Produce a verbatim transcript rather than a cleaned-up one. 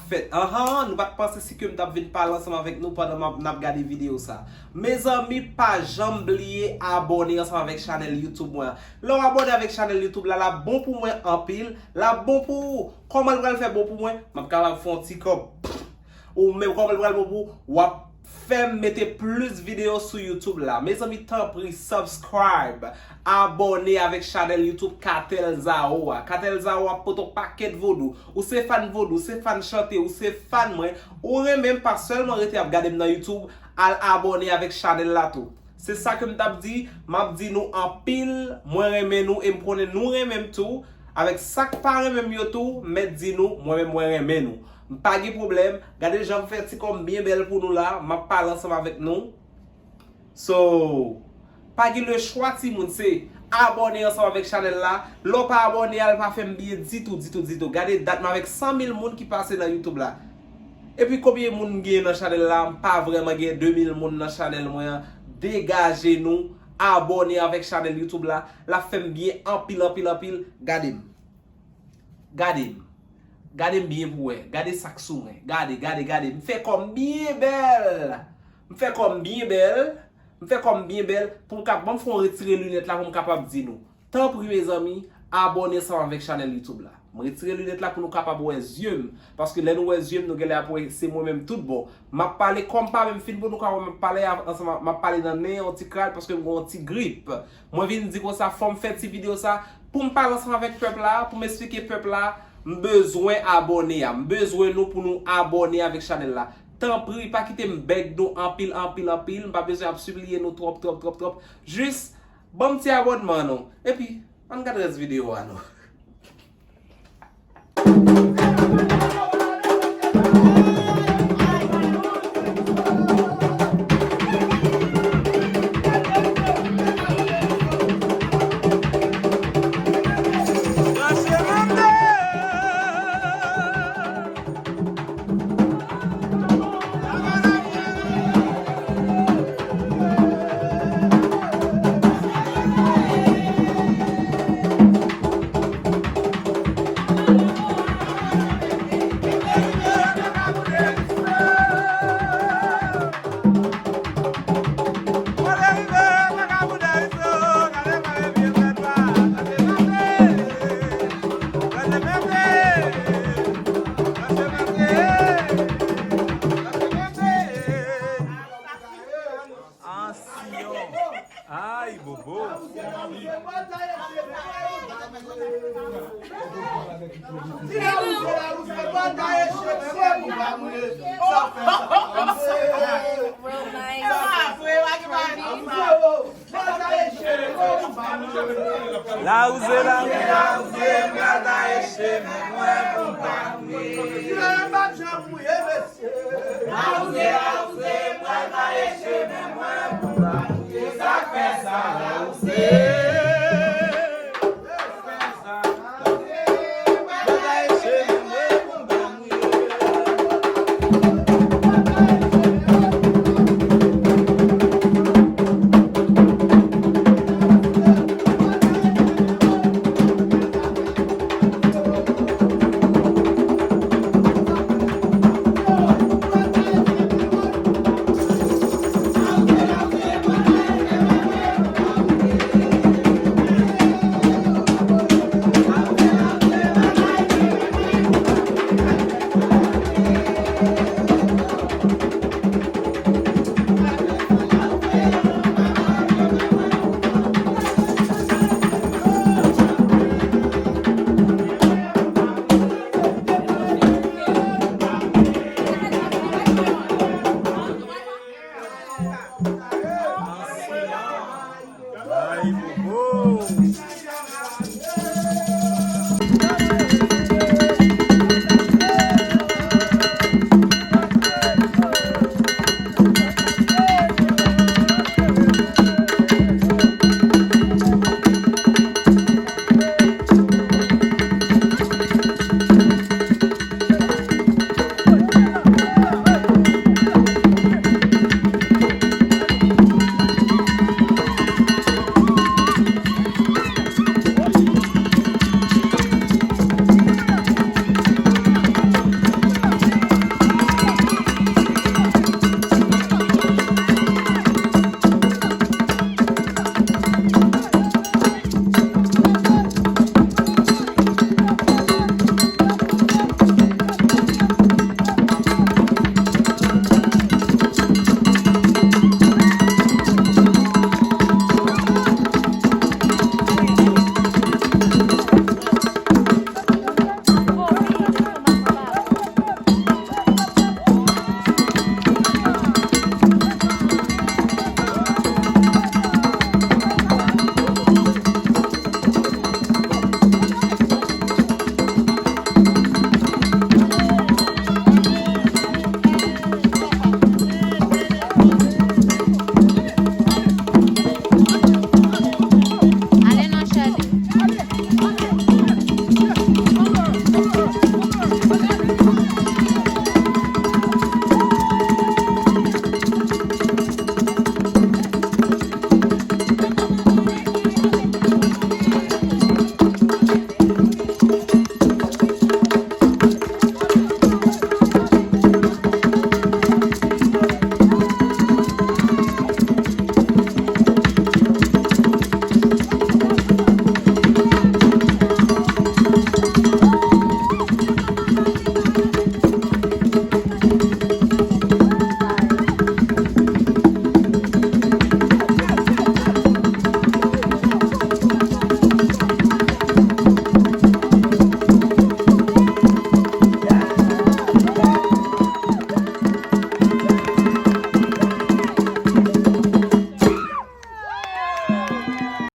Fèt. Anhan, nou pa t panse si ke m t ap vin pale ansanm avèk nou pandan m ap, n ap gade videyo sa. Mezanmi, pa janm bliye abòne ansanm avèk chanèl YouTube mwen an. Lè w abòne avèk chanèl YouTube la, l ap bon pou mwen anpil, l ap bon pou ou. Kòman l pral fè bon pou mwen? M ap kapab fè yon ti kòb. Ou menm, kòman l pral bon pou ou? W ap fè m mete plis videyo sou YouTube la. Mezanmi, tanpri, subscribe, abòne avèk chanèl YouTube Katèl Zao a. Katèl Zao ap pote yon pakèt vodou. Ou se fan vodou, ou se fan chante, ou se fan mwen, ou renmen m, pa sèlman rete ap gade m nan YouTube, al abòne avèk chanèl la tou. Se sa ke m t ap di, m ap di nou anpil, mwen renmen nou e m konnen nou renmen m tou. Avèk sa k pa renmen m yo tou, m mèt di nou, mwen menm mwen renmen nou. M pa gen pwoblèm, gade jan m fè ti kò m byen bèl pou nou la, m ap pale ansanm avèk nou. So, pa gen lechwa timoun, se abòne ansanm avèk chanèl la. Lè w pa abòne, al pa fè m byen ditou, ditou, ditou. Gade dat m avèk san mil moun ki pase nan YouTube la. Epi konbyen moun m gen nan chanèl la? M pa vrèman gen de mil moun nan chanèl mwen an. Degaje nou, abòne avèk chanèl YouTube la. L ap fè m byen anpil, anpil, anpil. Gade m. Gade m. Gade m byen pou wè. Gade sa k sou mwen. Gade, gade, gade. M fè kò m byen bèl. M fè kò m byen bèl. M fè kò m byen bèl. Pou m kap, ban m fè yon retire linèt la pou m kapab di nou. Tanpri, mezanmi, abòne ansanm avèk chanèl YouTube la. M retire linèt la pou nou kapab wè zye m. Paske lè nou wè zye m, nou genlè ap wè se mwen menm tout bon. M ap pale kòm pa menm fin pou nou ka wè m ap pale av-, ansanm, m ap pale nan nen yon ti kral paske m gen yon ti grip. Mwen vin di konsa, fò m fè ti videyo sa pou m pale ansanm avèk pèp la, pou m eksplike pèp la, m bezwen abòne a. M bezwen nou pou nou abòne avèk chanèl la. Tanpri, pa kite m bèg nou anpil, anpil, anpil. M pa bezwen ap sipliye nou twòp, twòp, twòp, twòp. Jis ban m ti abònman nou. Epi, ann gad rès videyo a nou. Ansyon. Ay, bobo. Lawouze, lawouze, lawouze, m ka taye cheve mwen.